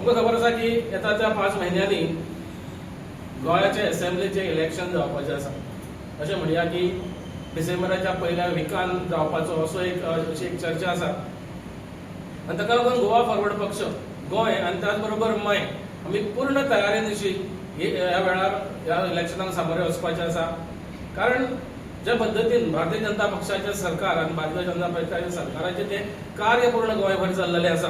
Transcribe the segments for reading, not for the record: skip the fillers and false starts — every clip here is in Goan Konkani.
आमकां खबर आसा की येता त्या 5 म्हयन्यांनी गोंयाचे असेंब्लीचें इलेक्शन जावपाचें आसा. अशें म्हणया की डिसेंबराच्या पयल्या विकान जावपाचो असो एक अशी एक चर्चा आसा आनी ताका लागून गोवा फॉरवर्ड पक्ष गोंय आनी त्याच बरोबर मयें आमी पूर्ण तयारेन अशी ह्या वेळार ह्या इलेक्शनाक सामोरे वचपाचें आसा. कारण ज्या पद्दतीन भारतीय जनता पक्षाचें सरकार आनी भारतीय जनता पक्षाच्या सरकाराचें तें कार्य पूर्ण गोंयभर चल्लेलें आसा,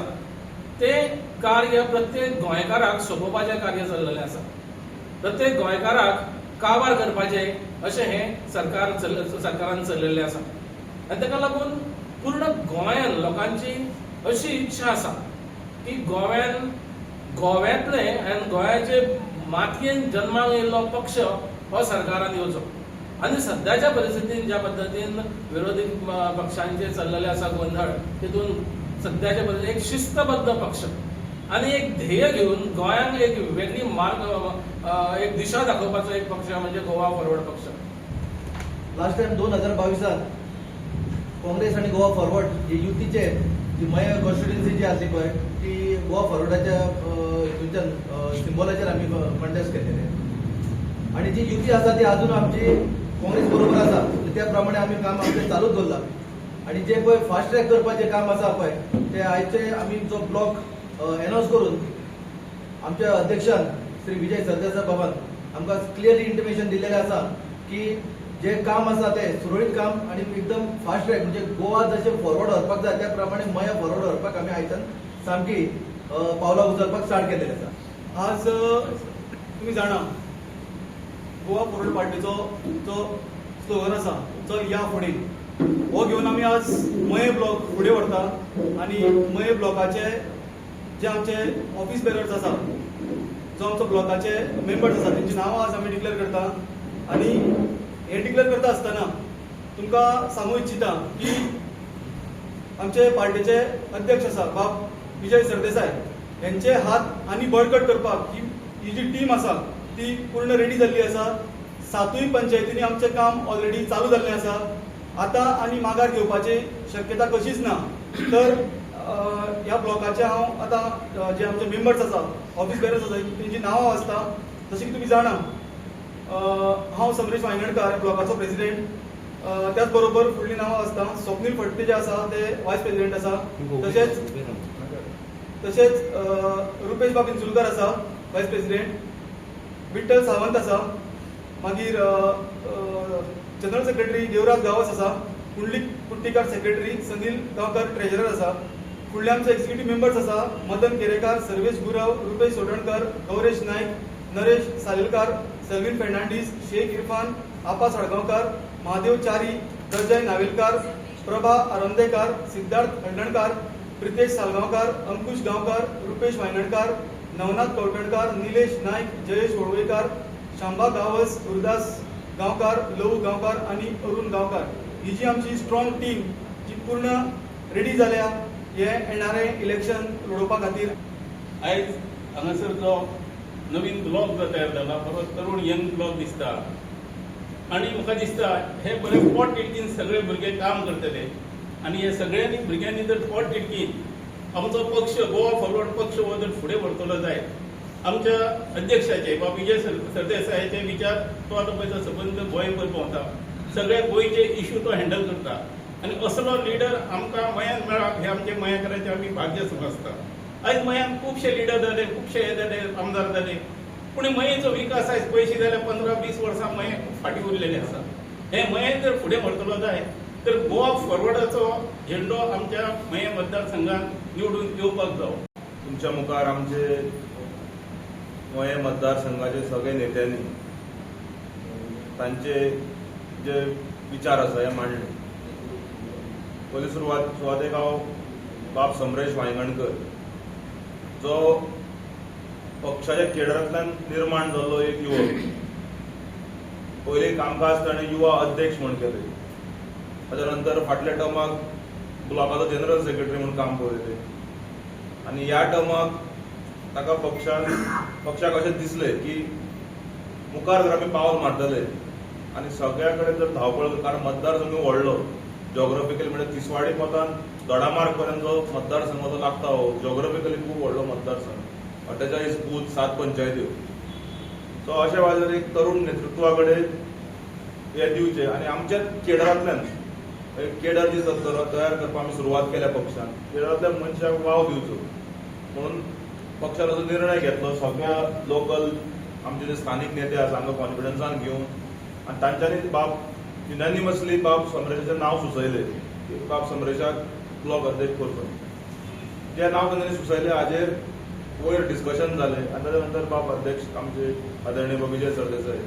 तें कार्य प्रत्येक गोंयकाराक सोंपोवपाचें कार्य चल्लेलें आसा. प्रत्येक गोंयकाराक काबार करपाचें अशें हें सरकार सरकारान चलयल्लें आसा आनी ताका लागून पूर्ण गोंयान लोकांची अशी इच्छा आसा की गोव्यान गोव्यांतले आनी गोंयाचे मातयेन जन्माक येयल्लो पक्ष हो सरकारान येवचो. आनी सद्याच्या परिस्थितीन ज्या पद्दतीन विरोधी पक्षांचे चल्लेले आसा गोंधळ, तितून सद्याच्या परिस्थितीन एक शिस्तबद्ध पक्ष आनी एक ध्येय घेवन गोंयांक एक वेगळी मार्ग एक दिशा दाखोवपाचो एक पक्ष म्हणजे गोवा फॉरवर्ड पक्ष. लास्ट टायम 2022 काँग्रेस आनी गोवा फॉरवर्ड ही युतीचे जी मये कॉन्स्टिट्युएन्सी जी आसली पळय ती गोवा फॉरवर्डाच्या हितूनच्यान सिम्बॉलाचेर आमी कंटेस्ट केलेले आनी जी युती आसा ती अजून आमची काँग्रेस बरोबर आसा. त्या प्रमाणे आमी काम आमचें चालूच दवरलां आनी जे पळय फास्ट ट्रॅक करपाचें काम आसा पळय ते आयचे आमी जो ब्लॉक एनावन्स करून आमच्या अध्यक्षान श्री विजय सरदेसाय बाबान आमकां क्लियरली इंटिमेशन दिल्लेलें आसा की जे काम आसा ते सुरळीत काम आनी एकदम फास्ट ट्रॅक म्हणजे गोवा जशें फॉरवर्ड व्हरपाक जाय त्या प्रमाणे मया फॉरवर्ड व्हरपाक आमी आयच्यान सामकी पावलां उचलपाक स्टार्ट केल्लें आसा. आज तुमी जाणा गोवा फॉरवर्ड पार्टीचो जो स्लोगन आसा चल या फुडें, हो घेवन आमी आज मये ब्लॉक फुडें व्हरता आनी मये ब्लॉकाचे जे आमचे ऑफिस बेरर्स आसा, जो आमचो ब्लॉकाचे मेंबर्स आसा तेंची नांवां आज आमी डिक्लेअर करता. आनी हे डिक्लेअर करता आसतना तुमकां सांगू इच्छिता की आमचे पार्टीचे अध्यक्ष आसा बाब विजय सरदेसाय हेंचे हात आनी बळकट करपाक ही जी टीम आसा ती पूर्ण रेडी जाल्ली आसा. 7 पंचायतींनी आमचें काम ऑलरेडी चालू जाल्लें आसा. आतां आनी माघार घेवपाची शक्यता कशीच ना. तर ह्या ब्लॉकाचे हांव आतां जे आमचे मेंबर्स आसा, ऑफिस बेरर्स आसा तेंची नांवां वाचता. जशें की तुमी जाणा हांव समरेश वायंगणकार ब्लॉकाचो प्रेसिडेंट, त्याच बरोबर फुडलीं नांवां वाचता. स्वप्नील फडते जे आसा ते वायस प्रेसिडेंट आसा, तशेंच रुपेश बाब इंचुलकर आसा वायस प्रेसिडेंट, विठ्ठल सावंत आसा, मागीर जनरल सेक्रेटरी देवराज गांवस आसा, पुंडलीक कुट्टीकार सेक्रेटरी, सनील गांवकर ट्रेजरर आसा. फुडले आमचे एक्झिक्युटीव मेंबर्स आसा मदन केरेकार, सर्वेश गुरव, रुपेश सोडणकर, गौरेश नायक, नरेश सालेलकार, सेल्विन फेर्नांडीस, शेख इरफान, आपा साळगांवकार, महादेव च्यारी, दर्जय नावेलकार, प्रभा आरोंदेकार, सिद्धार्थ हळदणकार, प्रितेश सालगांवकार, अंकुश गांवकार, रुपेश वायंगणकार, नवनाथ कवठणकार, निलेश नायक, जयेश वळवयकार, शांबा गांवस, गुरुदास गांवकार, लवू गांवकार आनी अरुण गांवकार. ही जी आमची स्ट्रॉंग टीम जी पूर्ण रेडी जाल्या हे येणारे इलेक्शन लडोवपा खातीर. आयज हांगासर जो नवीन ब्लॉक जो तयार जाला बरो तरुण यंग ब्लॉक दिसता आनी म्हाका दिसता हे बरे पोट तिडकीन सगळे भुरगे काम करतले आनी हे सगळ्यांनी भुरग्यांनी जर पोट तिडकीन आमचो पक्ष गोवा फॉरवर्ड पक्ष हो जर फुडें व्हरतलो जायत, आमच्या अध्यक्षाचे बाब विजय सरदेसायाचे विचार तो आतां पळयता सबंद गोंयभर भोंवता, सगळे गोंयचे इशू तो हँडल करता आनी असलो लिडर आमकां मयान मेळप हे आमचे मयाकारांचे आमी भाग्य समजता. आयज मयान खुबशे लिडर जाले, खुबशे हे जाले, आमदार जाले, पूण मयेचो विकास आयज पयशे जाल्यार 15-20 वर्सां मये खूब फाटीं उरलेले आसा. हे मये जर फुडें व्हरतलो जाय तर गोवा फॉरवर्डाचो झेंडो आमच्या मये मतदारसंघात निवडून येवपाक जावो. तुमच्या मुखार आमचे मये मतदारसंघाचे सगळे नेत्यांनी तांचे जे विचार आसा हे मांडले. पयली सुरवातेक हांव बाब समरेश वायंगणकर जो पक्षाच्या केडरांतल्यान निर्माण जाल्लो एक युवक, पयले कामकाज ताणें युवा अध्यक्ष म्हूण केलें, ताच्या नंतर फाटल्या टर्माक ब्लॉकाचो जनरल सेक्रेटरी म्हूण काम पळयलें आनी ह्या टर्माक ताका पक्षाक अशें दिसलें की मुखार जर आमी पावल मारतले आनी सगळ्या कडेन जर धांवपळ, कारण मतदारसंघ व्हडलो जॉग्राफिकली म्हणजे तिसवाडी पोतान दोडामार्ग पर्यंत जो मतदारसंघ जो लागता हो जॉग्राफिकली खूब व्हडलो मतदारसंघ. 48 बूथ, 7 पंचायत्यो. सो अशा वेळार एक तरुण नेतृत्वा कडेन हे दिवचें आनी आमच्याच केडरांतल्यान एक केडर जी तयार करपाक आमी सुरवात केल्या पक्षान, केडरांतल्या मनशाक वाव दिवचो म्हणून पक्षान असो निर्णय घेतलो. सगळ्या लोकल आमचे जे स्थानीक नेते आसा आमकां कॉन्फिडन्सान घेवन आनी तांच्यांनी बाब युनानिमसली बाब समरेशाचें नांव सुचयलें की बाब समरेशाक ब्लॉक अध्यक्ष करचो. जें नांव तांच्यांनी सुचयलें हाजेर वयर डिस्कशन जालें आनी ताच्या नंतर बाब अध्यक्ष आमचे आदरणीय विजय सरदेसाय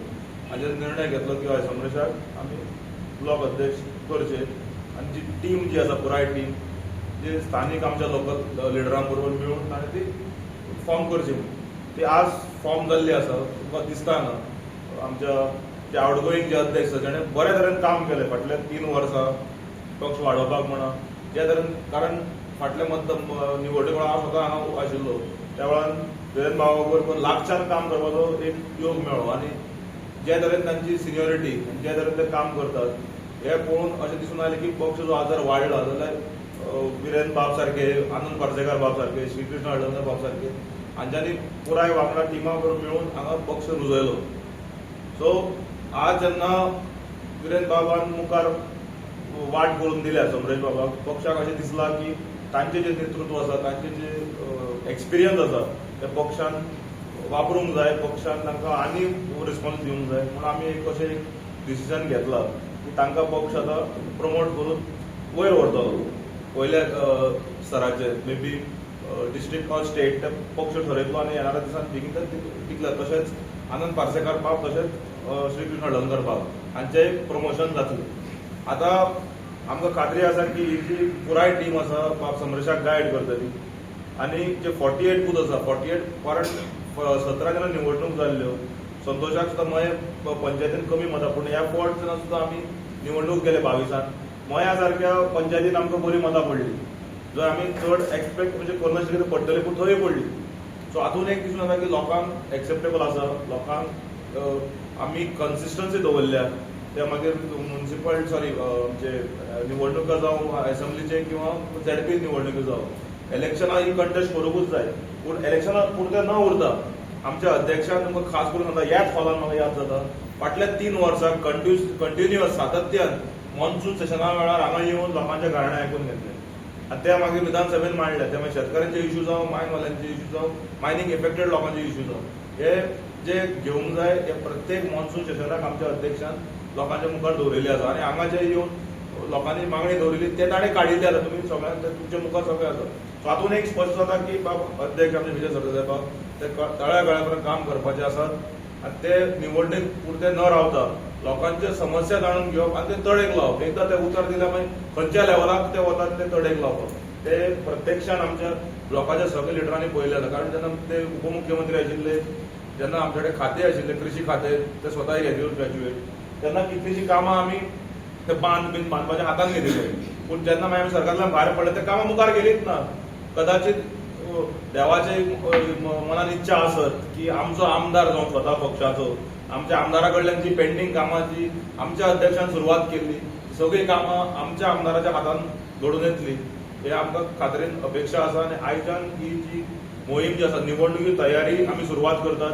हाजेर निर्णय घेतलो की हय समरेशाक आमी ब्लॉक अध्यक्ष करचे आनी जी टीम जी आसा पुराय टीम जे स्थानीक आमच्या लोकल लिडरां बरोबर मेळून ताणें ती फॉर्म करची म्हणून. ती आज फॉर्म जाल्ली आसा. तुमकां दिसता हांगा आमच्या जे आवटगोईंग जे अध्यक्ष आसा जेणे बऱ्या तरेन काम केलें फाटल्या 3 वर्सां पक्ष वाडोवपाक म्हणा ज्या तरेन, कारण फाटल्या मत निवडणूक वेळार हांव स्वता हांगा आशिल्लो त्या वेळार विरेन बाबा बरोबर लागच्यान काम करपाचो एक योग मेळ्ळो आनी ज्या तरेन तांची सिनियोरिटी आनी ज्या तरेन ते काम करतात हे पळोवन अशें दिसून आयलें की पक्ष जो आज जर वाडला जाल्यार विरेन बाब सारके, आनंद पार्सेकार बाब सारके, श्रीकृष्ण हळदणकर बाब सारके हांच्यांनी पुराय वांगडा टिमा बरोबर मेळून हांगा पक्ष रुजयलो. सो आज जेन्ना विरेन बाबान मुखार वाट करून दिल्या समरेश बाबाक, पक्षाक अशें दिसलां की तांचें जें नेतृत्व आसा, तांचें जें एक्सपिरियन्स आसा तें पक्षान वापरूंक जाय, पक्षान तांकां आनी रिस्पॉन्स दिवंक जाय म्हणून आमी एक अशें एक डिसिजन घेतलां की तांकां पक्ष आतां प्रमोट करून वयर व्हरतलो वयल्या स्तराचेर, maybe district or state ते पक्ष ठरयतलो आनी येणाऱ्या दिसान बेगीन डिक्लेर. तशेंच आनंद पार्सेकार बाब, तशेंच श्रीकृष्ण हळदणकर बाब हांचें प्रमोशन जातलें. आतां आमकां खात्री आसा की ही जी पुराय टीम आसा बाब समरेशाक गायड करतली आनी जे 48 बूथ आसा, 48 कारण 17 जेन्ना निवडणूक जाल्ल्यो संतोषाक सुद्दां मये पंचायतीन कमी मतां, पूण ह्या फावट जेन्ना सुद्दां आमी निवडणूक केले 22 मया सारक्या पंचायतीन आमकां बरी मतां पडली, जंय आमी चड एक्सपेक्ट म्हणजे करनाशिल्ले कितें पडटली पूण थंय पडली. सो हातून एक दिसून येता की लोकांक एक्सेप्टेबल आसा, लोकांक आमी कन्सिस्टन्सी दवरल्या. ते मागीर म्युनिसिपल सॉरी आमचे निवडणुका जावं एसेंब्लीचे किंवा झेडपी निवडणुको जावं, इलेक्शनां ही कंटेस्ट करूंकूच जाय, पूण इलेक्शनां पुरतें न उरता आमच्या अध्यक्षान तुमकां खास करून सांगता, ह्याच हॉलान म्हाका याद जाता फाटल्या 3 वर्सां कंटिन्युअस सातत्यान मॉन्सून सेशना वेळार हांगा येवन लोकांच्या घराण्यां आयकून घेतले आनी ते मागीर विधानसभेन मांडले. ते मागीर शेतकारांचे इश्यू जावं, मायनवाल्यांचे इश्यू जावं, मायनींग इफेक्टेड लोकांचे इश्यू जावं, हे जे घेवंक जाय हे प्रत्येक मॉन्सून सेशनाक आमच्या अध्यक्षान लोकांच्या मुखार दवरिल्ले आसा आनी हांगा जे येवन लोकांनी मागणी दवरिल्ली ते ताणें काडिल्ले आसा. तुमी सगळ्यांक तुमच्या मुखार सगळें आसा. सो हातून एक स्पश्ट जाता की बाब अध्यक्ष आमचे विजय सरदेसाय बाब ते तळ्या गळ्या पर्यंत काम करपाचे आसात आनी ते निवडणूक पुरते न रावता लोकांच्यो समस्या जाणून घेवप आनी ते तडेक लावप. एकदां ते उतर दिल्या मागीर खंयच्या लेवलाक ते वतात ते तडेक लावप ते प्रत्यक्षान आमच्या ब्लॉकाच्या सगळ्या लिडरांनी पळयलें आसा. कारण जेन्ना ते उपमुख्यमंत्री आशिल्ले, जेन्ना आमचे कडेन खातें आशिल्लें कृशी खातें, ते स्वता ग्रॅज्युएट, तेन्ना कितलींशीं कामां आमी ते बांद बीन बांदपाच्या हातान घेतिल्ले, पूण जेन्ना मागीर आमी सरकारांतल्यान भायर पडले ते कामां मुखार गेलीच ना. कदाचित देवाचे मनान इच्छा आसत की आमचो आमदार जावं स्वता पक्षाचो, आमच्या आमदारा कडल्यान जी पेंडींग कामां जी आमच्या अध्यक्षान सुरवात केल्ली सगळीं कामां आमच्या आमदाराच्या हातान घडून येतली हे आमकां खात्रीन अपेक्षा आसा. आनी आयच्यान ही जी मोहीम जी आसा निवडणुकी तयारी आमी सुरवात करतात.